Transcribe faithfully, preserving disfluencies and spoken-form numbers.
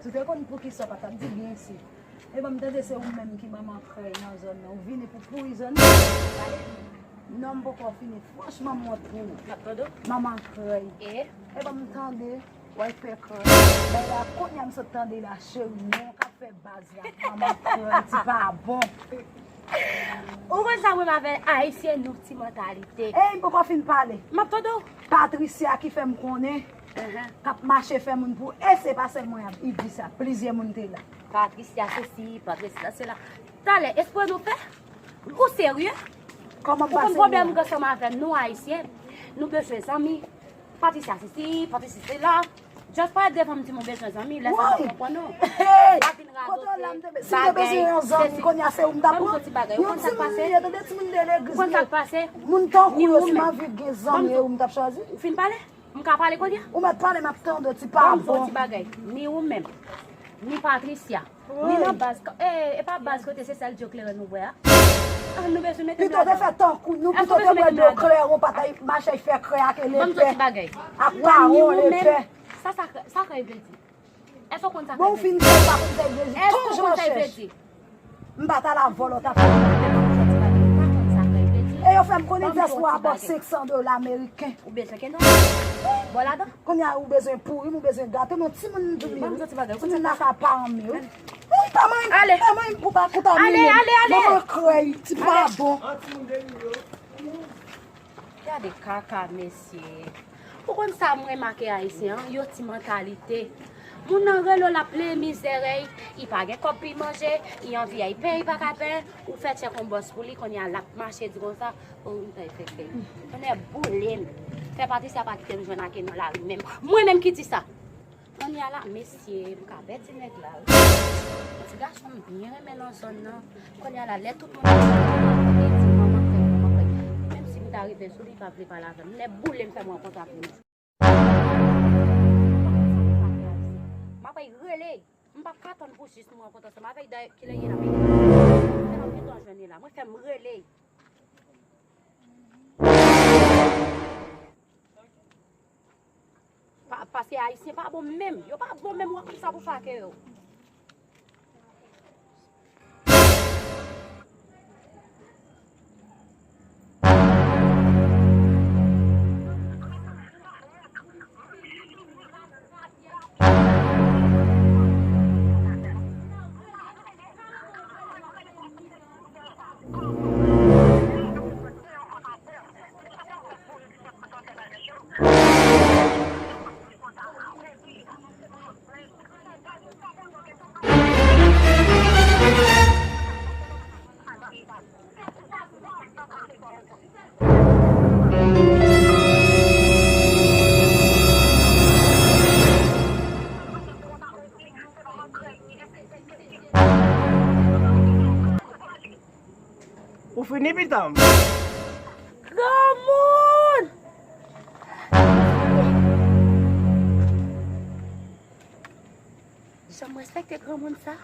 Si w te konn poukisa w pa t ap di byensi. E ban m tande se ou menm ki manman krèy nan zòn nan. Ou vini pou pouri zòn nan. Non, m poko fini. Franchman, m wont pou ou. M ap tande w. Manman krèy. E? E ban m tande. W al fè krèy. Bay la, kounye a m sot tande la, cheri, non, k ap fè baz la. Manman krèy, ti pa bon. Ou konn sa, mwen avè Ayisyen, nou ti mantalite. Ey, m poko fin pale. M ap tande w. Patricia ki fè m konnen, k ap mache fè moun pou, e se pa sèl mwen ap, i di sa, plizyè moun te la. Patricia sesi, Patricia sela. Talè, espre nou fè? Ou serye? Kòman m pa serye? Ou konn pwoblèm m gen ansanm avè nou Ayisyen? Nou bezwen zanmi. Patricia sesi, Patricia sela. Just parèt devan m di m ou bezwen zanmi, lè sa m pa konprann ou. Hey! Pa vin radote bagay. Si m te bezwen yon zanmi, kounye a se ou m t ap pran. Yon ti moun, tande, timoun de legliz. Ou konn sa k pase? Moun tankou yo, si m anvi gen zanmi, e ou m t ap chwazi. Ou fin pale? M ka pale kounye a? Ou mèt pale, m ap tande w, ti pa bon. Ban m di w yon ti bagay. Ni ou menm, ni Patricia, ni nan baz, e, e pa baz kote se sèl dlo kleren nou bwè a. An nou bezwen mete m ladan. Pito te fè tankou nou, pito te bwè dlo kleren, pa ta mache fè krè ak lepè. Ban m di w yon ti bagay. Ak pawon lepè. Sa, sa, sa krèy vle di? Èske w konn sa krèy vle di? Bon, ou fin fè, ou pa konn sa krèy vle di. Èske w konn sa krèy vle di? M pa t al avè w lòt afè. E yo fè m konnen dyaspora ba w senk san dola ameriken. Ou bezwen kenbe? Bò ladan. Kounye a ou bezwen pouri m, ou bezwen gate m, yon timoun m di m. Ban m di w ti bagay. Timoun nan ka pa renmen w. Ou pa manyen, pa manyen pou pa kontamine. Ale, ale, ale. Manman krèy, ti pa bon. Gade kaka, mesye. Ou konn sa m remake Ayisyen an, yo ti mantalite. Moun nan rele w, l ap plenyen mizè, ey, li pa gen kòb pou l manje, li anvi al penyen, li pa ka penyen, ou fè tchèk yon bòs pou li, kounye a l ap mache di konsa, o, m pral fè fè. Tonnè boule m. Fè Patricia pa kite m jwenn ak li nan lari menm. Mwen menm ki di sa. Kounye a la, mesye, m ka pèdi nèg la, wi. Ti gason m byen renmen nan zòn nan. Kounye a la, lè tout moun ap di manman krèy, manman krèy. Menm si m ta rive sou li, li pa vle pale avè m. Lè boule m fè m rankontre ak li. M ap rele. M p ap ka tann pou jis nou rankontre ansanm avè l. Dayè, kilè l ye la? Fè m gentan jwenn li la. Mwen fè m rele. Pa, paske Ayisyen pa bon menm. Yo pa bon menm, w ap sa pou fake yo. Ou fini, pitanm? Granmoun! Jan m respekte granmoun sa.